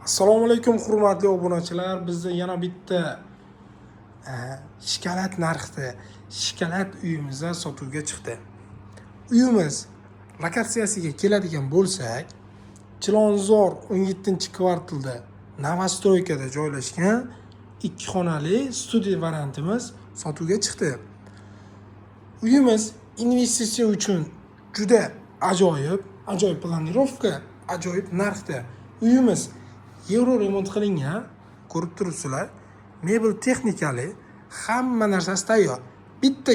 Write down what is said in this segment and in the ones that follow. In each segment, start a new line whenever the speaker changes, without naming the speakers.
Assalomu alaykum, hurmatli obunachilar. Bizda yana bitta shokolad narxda shokolad uyimizda sotuvga chiqdi. Uyimiz lokatsiyasiga keladigan bo'lsak, Chilonzor 17-kvartalda новостройкада joylashgan ikki xonali studiya variantimiz sotuvga chiqdi. Uyimiz investitsiya uchun juda ajoyib, ajoyib planirovka, ajoyib narxda. Uyimiz yevro remont qilingan, ko'rib turibsizlar. Mebel texnikali, hamma narsasi tayyor. Bitta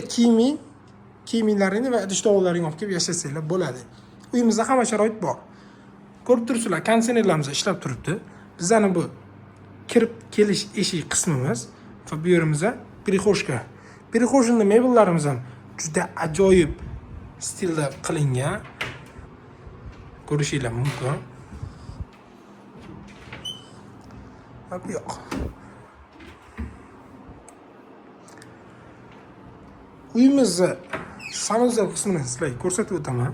kiyimlaringni va idish tovoqlaringni olib kelib yashasanglar bo'ladi. Uyimizda hamma sharoit bor. Ko'rib turibsizlar, konditsionerlarimiz ishlab turibdi. Bizani bu kirib kelish eshik qismimiz va bu yerimizda прихожка. Прихожка mebellarimiz ham juda ajoyib stilda qilingan. Ko'rishinglar mumkin. Va bu yoq. Uyimizni sanuzel qismini sizlarga ko'rsatib o'taman.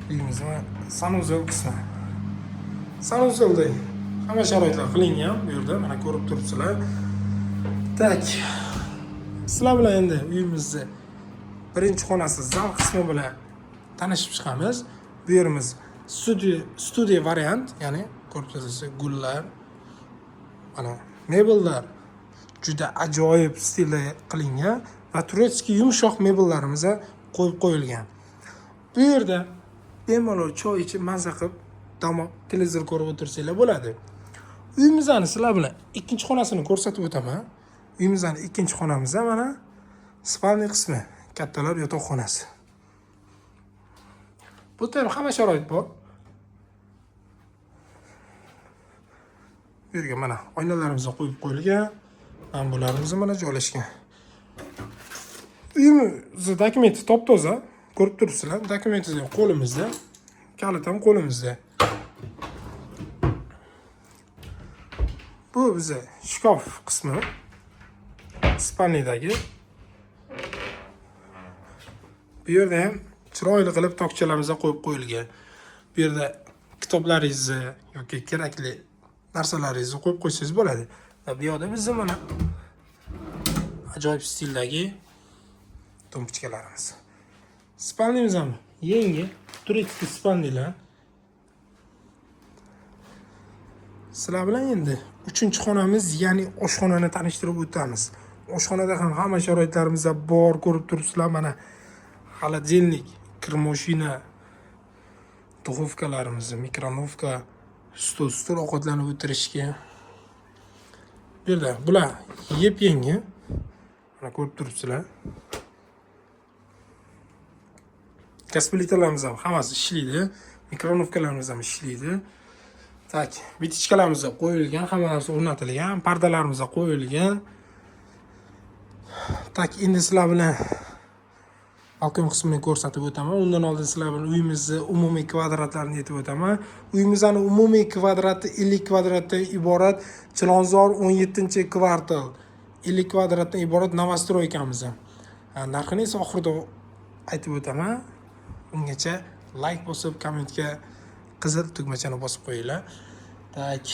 Uyimizni sanuzel qismi. Sanuzelda hamma sharoitlar qilingan bu yerda, mana ko'rib turibsizlar. Так. Sizlar bilan endi uyimizni birinchi xonasi zal qismi bilan tanishib chiqamiz. Bu yerimiz studiya variant, ya'ni ko'rib turibsiz, gullar, mana mebellar juda ajoyib stilda qilingan va турецкий yumshoq mebellarimiz qo'yib qo'yilgan. Bu yerda bemalol choy ichib, maza qilib, dam olib, televizor ko'rib o'tirsanglar bo'ladi. Uyimizni sizlar bilan ikkinchi xonasini ko'rsatib o'taman. Uyimizni ikkinchi xonamizda mana spalniy qismi, kattalar yotoqxonasi. Bu yerda ham hamma sharoit bor. Bu yerga mana oynalarimiz qo'yib qo'yilgan, bambularimiz mana joylashgan. Uyimizni dokumenti top-toza, ko'rib turibsizlar. Dokumenti ham qo'limizda, kalit ham qo'limizda. Bu biza shkaf qismi, spalnidagi. Bu yerda ham chiroyli qilib tokchalarimiz qo'yib qo'yilgan. Bu yerda kitoblaringizni yoki kerakli narsalaringizni qo'yib qo'ysangiz bo'ladi. Va bu yoqda bizning mana ajoyib stildagi tumpochkalarimiz. Spalnimiz ham yangi, турецкий spalnilar. Sizlar bilan endi 3-xonamiz, ya'ni oshxonani tanishtirib o'tamiz. Oshxonada ham hamma sharoitlarimiz bor, ko'rib turibsizlar. Mana холодильник, kirmoshina, duxovkalarimiz, mikronovka, stol ovqatlanib o'tirishga. Bu yerda bular yep-yangi. Mana ko'rib turibsizlar. Gaz plitalarimiz ham hammasi ishlaydi, mikronovkalarimiz ham ishlaydi. Tak, bitichkalarimiz qo'yilgan, hamma narsa o'rnatilgan, pardalarimiz qo'yilgan. Tak, endi sizlar bilan balkon qismini ko'rsatib o'taman. Undan oldin sizlar bilan uyimizni umumiy kvadratlarini aytib o'taman. Uyimizning umumiy kvadrati 50 kvadratdan iborat. Chilonzor 17-kvartal 50 kvadratdan iborat новостройкamiz. Narxini esa oxirida aytib o'taman. Ungacha like bosib, kommentga qizil tugmachani bosib qo'yinglar. Tak.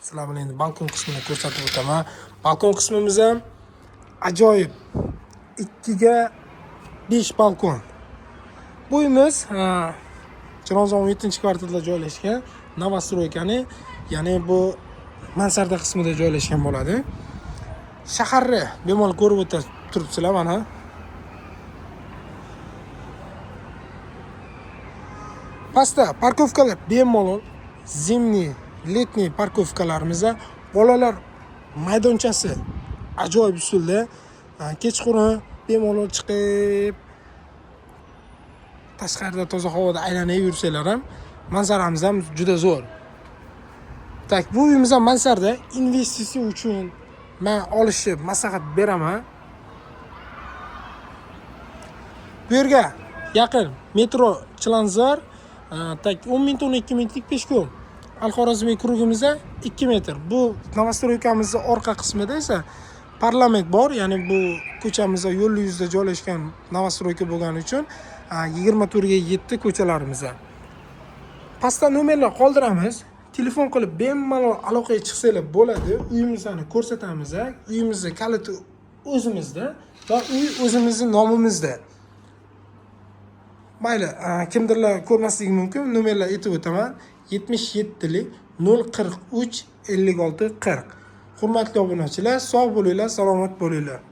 Sizlar bilan endi balkon qismini ko'rsatib o'taman. Balkon qismimiz ham ajoyib. 2ga 5 balkon. Bu uyimiz Chilonzor 17-kvartalda joylashgan новостройкani, ya'ni bu mansarda qismida joylashgan bo'ladi. Shaharni bemalol ko'rib o'ta turibsizlar mana. Pastda parkovkalar bemalol, zimniy, letniy parkovkalarimizda bolalar maydonchasi ajoyib usulda. Kechqurun bemalol chiqib tashqarida toza havoda aylanib yursanglar ham manzaramiz ham juda zo'r. Tak, bu uyimiz ham mansarda, investitsiya uchun men olishni maslahat beraman. Bu yerga yaqin metro Chilonzor, tak 10 minut 12 minutlik peshkom. Al-Xorazmiy krugimizda 2 metr. Bu новостройkamizning orqa qismida esa parlament bor, ya'ni bu ko'chamizda yo'l yuzida joylashgan новостройка bo'lgani uchun 24 ga 7 ko'chalarimizda. Pastda nomerlar qoldiramiz. Telefon qilib bemalol aloqaga chiqsanglar bo'ladi. Uyimizni ko'rsatamiz. Uyimizni kaliti o'zimizda va uy o'zimizni nomimizda. Mayli, kimdirlar ko'rmasligi mumkin, nomerlar aytib o'taman. 77 043 56 40. Hurmatli obunachilar, sog' bo'linglar, salomat bo'linglar.